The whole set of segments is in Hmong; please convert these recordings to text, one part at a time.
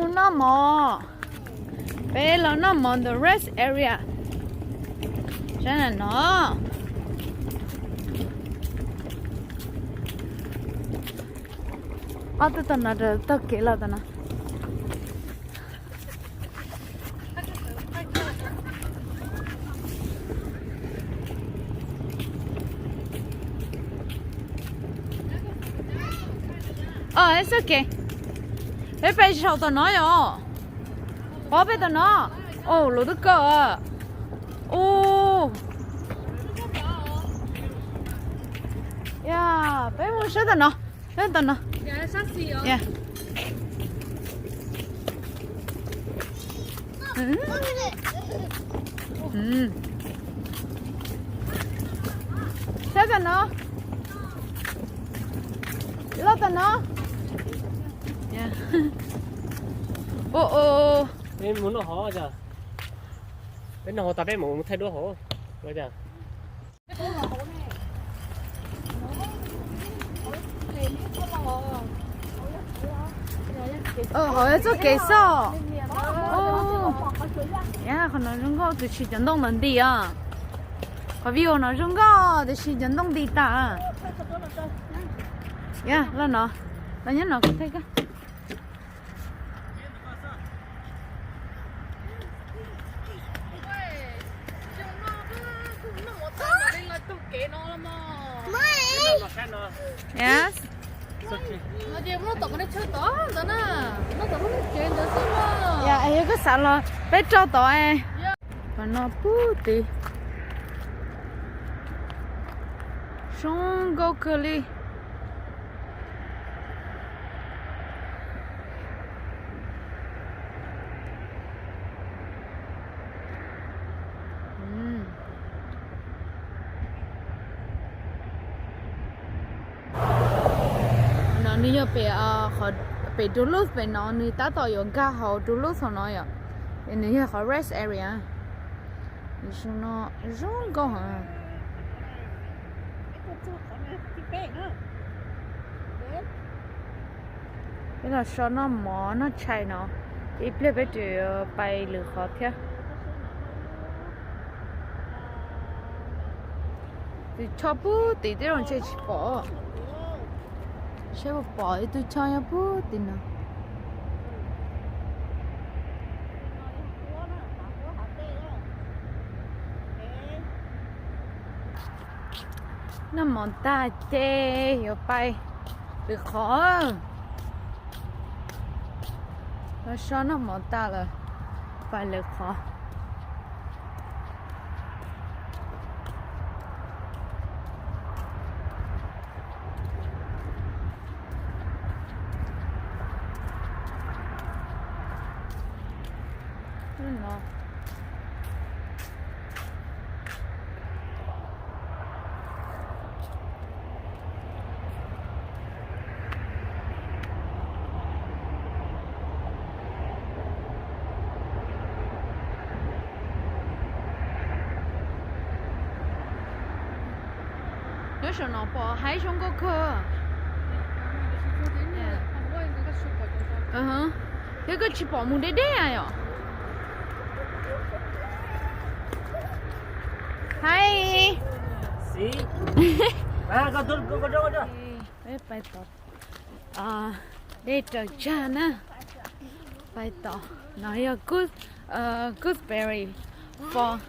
Noj mov, peb los noj mov ntawm rest area. Saib na no. Ob tug tag no, tag kev los tag no. Oh, it's okay. Peb pais saum tom no yom. Pov peb tom no. Oh, lus twb kawg. Uh. Ya, peb mus saib tom no. Saib tom no. Ya. Saib tom no. Los tom no. Peb mus noj hov, peb noj hov tas peb mus thaij duab hauv. Hov yog txoj kev xwb. Qhov no zoo nkauj, tus tshis cov ntoo ntawd nti os. Qhov view no zoo nkauj tiam sis cov ntoo nti tas. Los no, los nyob no kuv thaij koj. Yes. Yog koj xav los peb rau tod. Qhov no puag tid zoo nkauj kawg li. No nws yog pem, pem Duluth pem no, nws tab tom yuav nkag hauv Duluth hauv no yom. Nws yog qhov rest area. Zoo no, zoo nkauj heev. Peb los so noj mov noj tshais no, ib pliag peb tseem pais lwm qhov thiab. Tus choj puag tim tej zaum ntshe tsis pom. Saib puas pom ib tug choj nyob puag tim no. Noj mov tag ces yuav pais lwm qhov. Los so noj mov tas lawm, pais lwm qhov. Nyob saum no pom haib zoo nkauj kawg. Thiab koj tsis pom mus deb deb yom. Haib. Peb pais tom dej raws tsag na. Pais tom no yog gooseberry falls.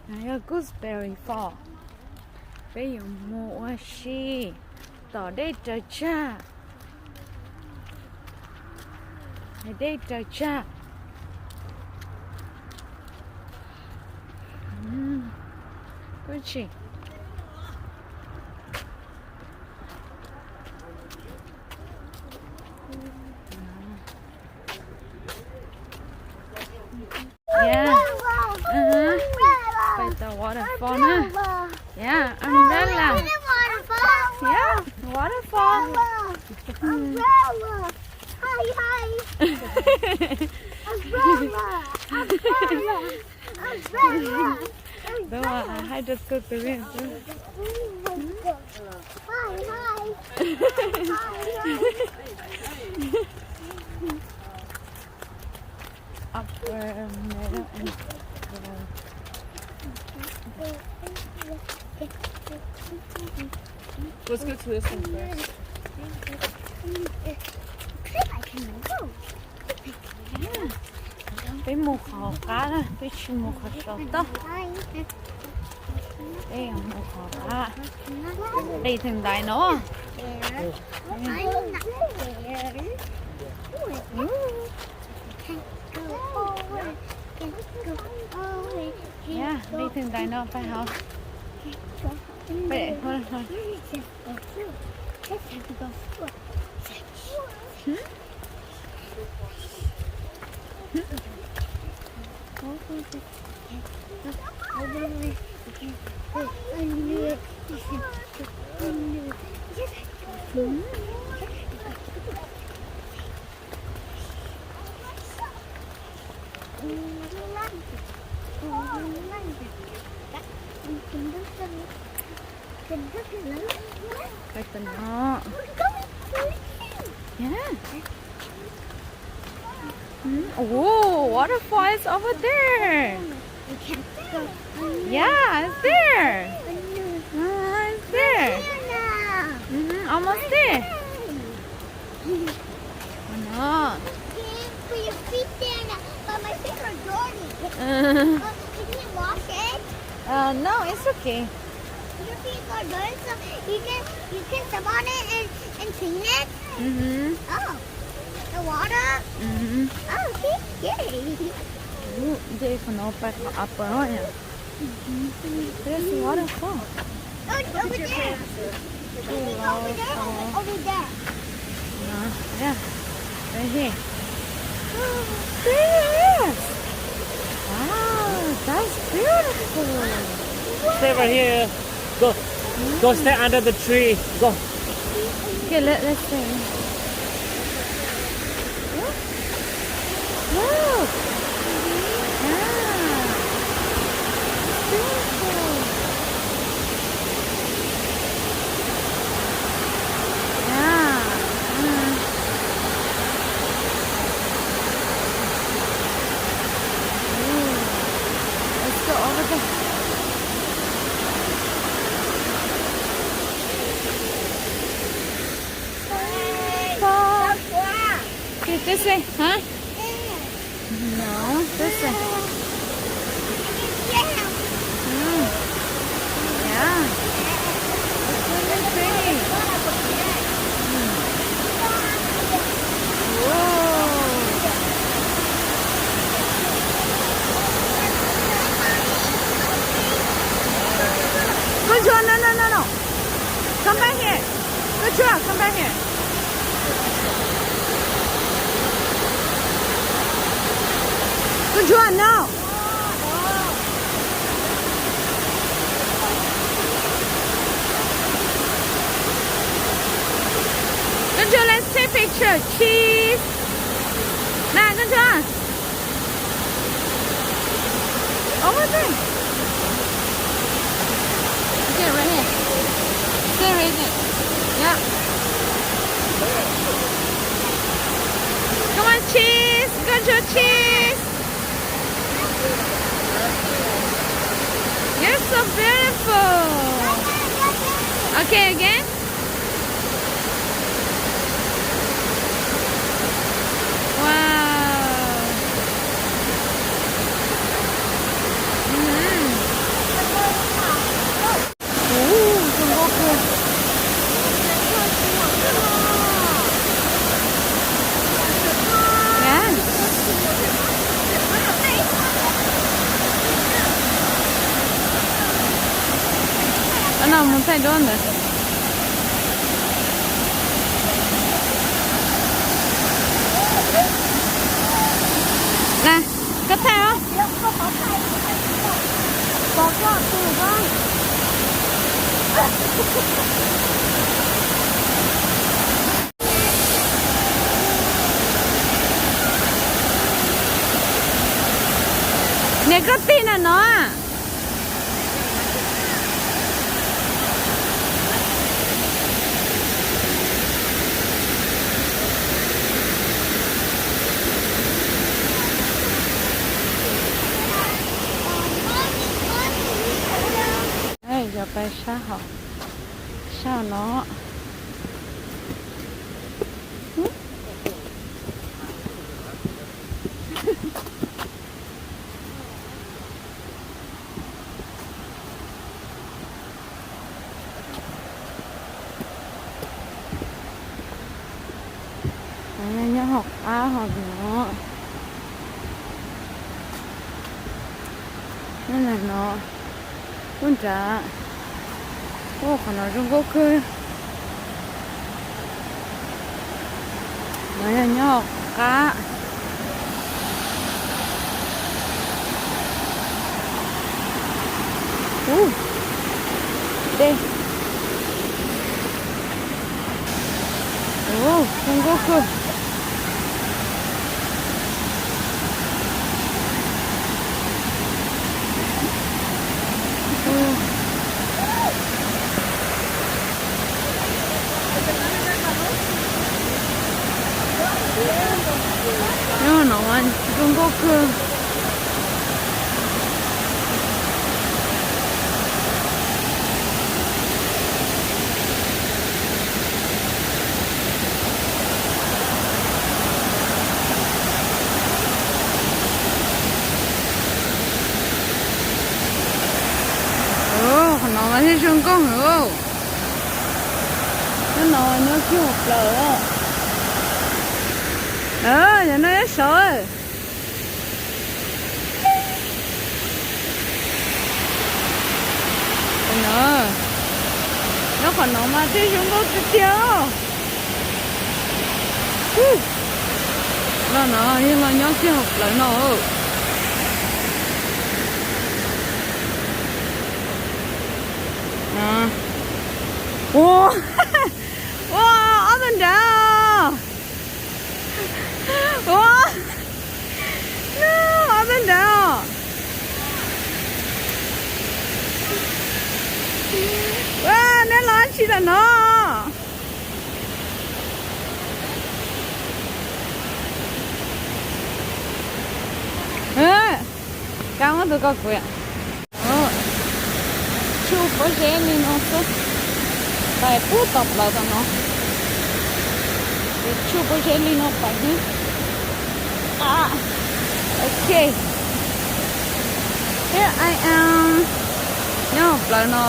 No yog gooseberry falls. Peb yuav mus ua si tom dej raws tsag. Dej raws tsag. Koj tsis Yeah. Pais tom waterfall na. Yeah, umbrella. Yeah, waterfall. Umbrella. Hi, hi. Umbrella. Umbrella. Umbrella. Đúng rồi, hai đứa cô tự nhiên. Hi, hi. Hi, hi. Let's go to this one first. Peb mus qhov qab na, peb tsis mus qhov saum toj. Peb mus qhov qab. Qis theem ntaiv no. Qis theem ntaiv no pais hauv. Pais tom no. Yeah. Mm, oh, waterfall is over there. Yeah, it's there. Ah, it's there. Mm-hmm, almost there. Oh, no. Can you put your feet there now? But my feet are dirty. Uh, can you wash it? Uh, no, it's okay. Your feet are dirty, so you can, you can step on it and, and clean it? Mm-hmm. Oh, the water? Mm-hmm. Oh, okay, yay. Ub, nce qhov no pais qhov upper no. There's a waterfall. Oh, it's over there. Over there, over, over there. Uh, yeah. Right here. There it is. Wow, that's beautiful. Stay right here. Go. Go stand under the tree. Go. Okay, let, let's see. Look. Look. Yeah. It's beautiful. Yeah. Mm. Ooh. Let's go over there. Bye. Okay, this way, huh? No, this way. Mm. Yeah. It's really pretty. Mm. Whoa. Good job, no, no, no, no. Come back here. Good job, come back here. Good job, no. Good job, let's take picture. Cheese. Nè, good job. Over there. Okay, right here. Stay right there. Yeah. Come on, cheese. Good job, cheese. You're so beautiful. Okay, again. Wow. Mm. Ub, zoo nkauj kawg. Nice. Hnub no mus thaij duab ntawd. Koj thaij os. Niam koj tig na no. Pais sab hauv, sab hauv no. Nyob hauv qab hauv no. Nyob no, ub nrad. Ub, qhov no zoo nkauj kawg. No yog nyob hauv qab. Ub, dej. Ub, zoo nkauj kawg. Nyob no zoo nkauj kawg. Qhov no mas thiaj zoo nkauj heev. Nyob no nyob kiag hauv plawv. Yog no ib saud. Nyob qhov no mas thiaj zoo nkauj tiag tiag. Los no yog los nyob kiag hauv plawv no. Ua, ua, ob tug nrad. Ua, ob tug nrad. Ua, neb los dab tsi tam no? Kab muab tus ko kuv. Tshuaj pob zeb li no xwb. Pais pub tom plawv tom no. Tshuaj pob zeb li no pais xwb. Ok. Here I am. Nyob hauv plawv no.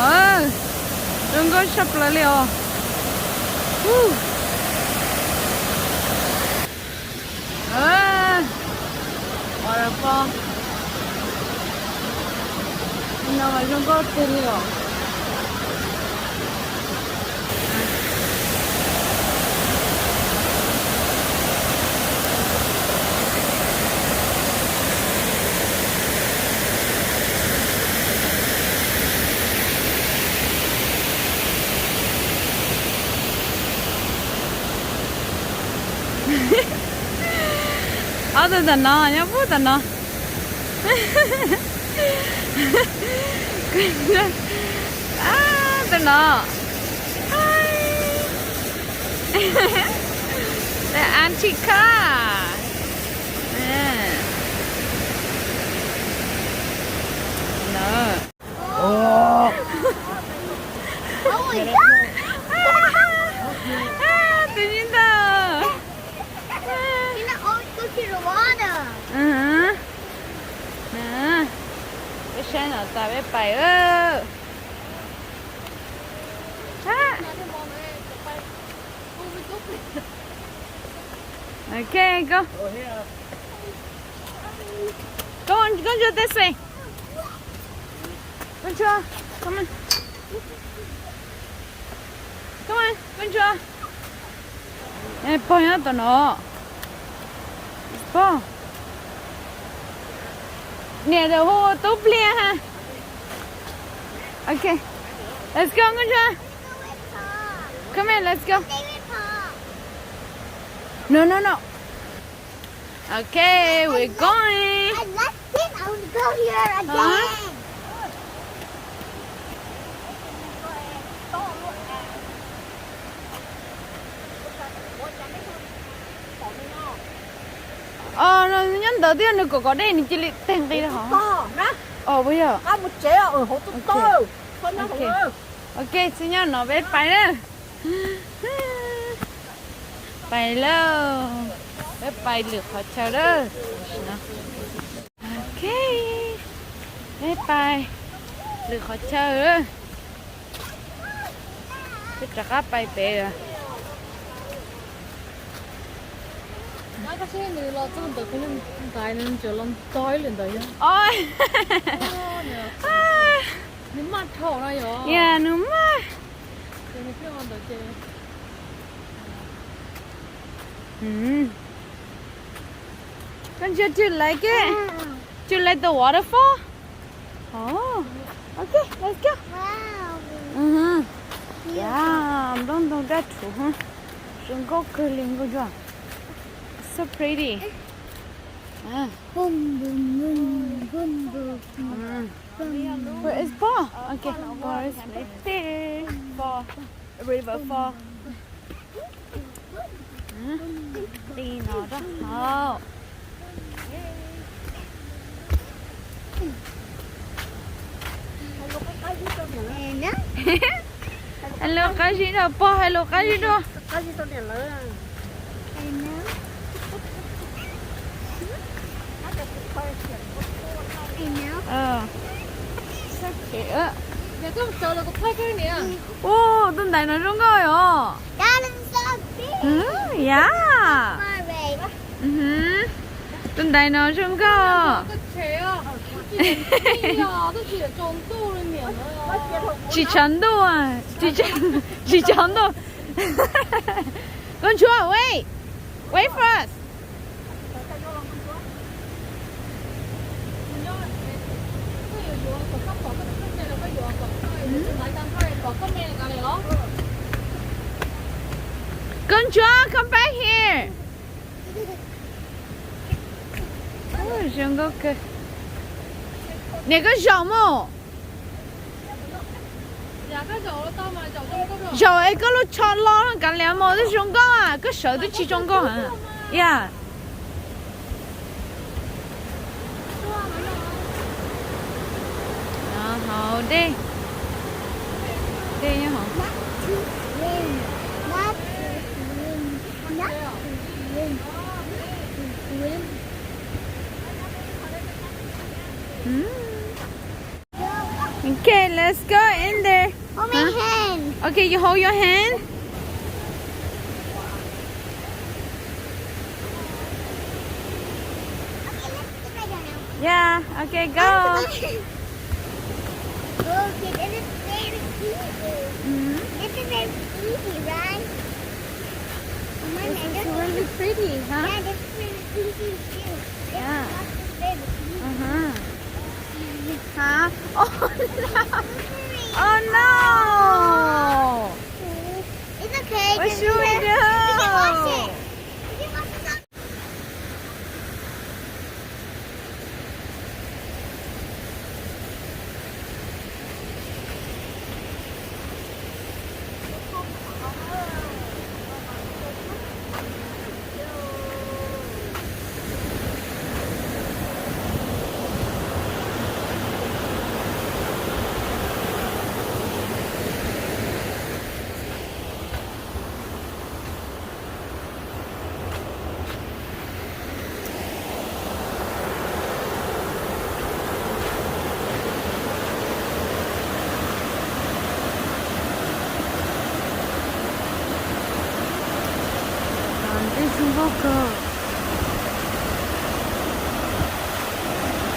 Zoo nkauj tshaj plaws li os. Waterfall. No mas zoo nkauj tiag li os. Ob tug tom no nyob pub tom no. Tom no. The Antica. No. Tus nyuj ntawd. Peb saib no tas peb pais. Ok, go. Go on, go on, this way. Go on, come on. Come on, go on. Pog nyob tom no. Pog. Niam hu tub pliag ha. Ok. Let's go, Ngoj Ntsuag. Come here, let's go. No, no, no. Okay, we're going. I like it. I want to go here again. Os, nws nyob ntawd thiab, nws kom kom dej nws cia li teg nqi rau hauv. Os, puas yog? Ok, txij nyob no peb pais lawm. Pais lauj. Peb pais lwm qhov chaw lawm. Ok, peb pais lwm qhov chaw lawm. Peb rov qab pais pem lawm. Nws los txog ntawd kuv ntaiv nws tseem los ntog ib lwm ntawd. Nws maj dhau no yog. Yeah, nws maj. Ces nws pheej ua ntawd ces. Mm. Con Jia, do you like it? Do you like the waterfall? Oh, okay, let's go. Wow. Yeah, nplooj ntoo daj rhuv, zoo nkauj kawg li nkauj ntsuag. So pretty. Boom, boom, boom, boom, boom. Where is Paul? Okay, Paul is right there. Fall. River fall. Ti no rau hauv. Hais lus qab zib rau Paul, hais lus qab zib rau. Ua, tus ntaiv no zoo nkauj os. Yeah. Tus ntaiv no zoo nkauj. Tsis tshav ntuj, tsis tshav ntuj. Koj ntsuag, wait, wait for us. Koj ntsuag, come back here. Zoo nkauj kawg. Niam, koj zaum mus. Zaum es koj lub tsho lo kav liam mus twb zoo nkauj, koj sawv twb tsis zoo nkauj heev. Yeah. Hauv dej. Dej nyob hauv. Okay, let's go in there. Hold my hand. Okay, you hold your hand. Yeah, okay, go. Okay, this is very easy. This is very easy, right? This is really pretty, huh? Yeah, this is really easy too. Yeah. This is very easy. Hả? Oh no! Oh no! It's okay. What should we do? We can wash it. We can wash it. Dej zoo nkauj kawg.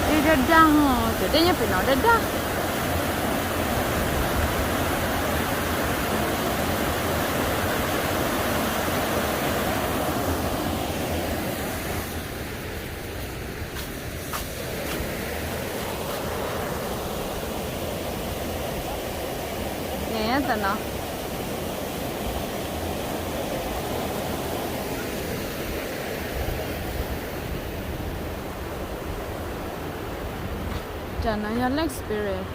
Dej daj daj, cov dej nyob pem no daj daj. Tam no, tam no yog Lake Spirit.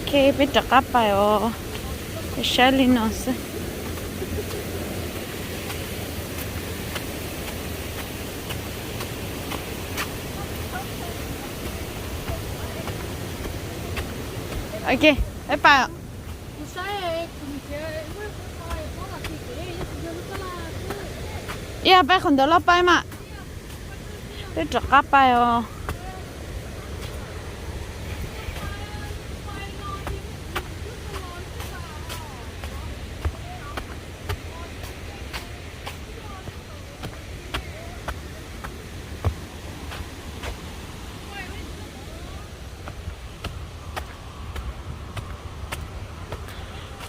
Ok, peb rov qab pais os. Peb saib li no xwb. Ok, peb pais. Ib yam peb qhov ntawd los pais mas. Peb rov qab pais os.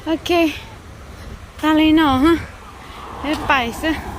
Ok, tag li no, peb pais xwb.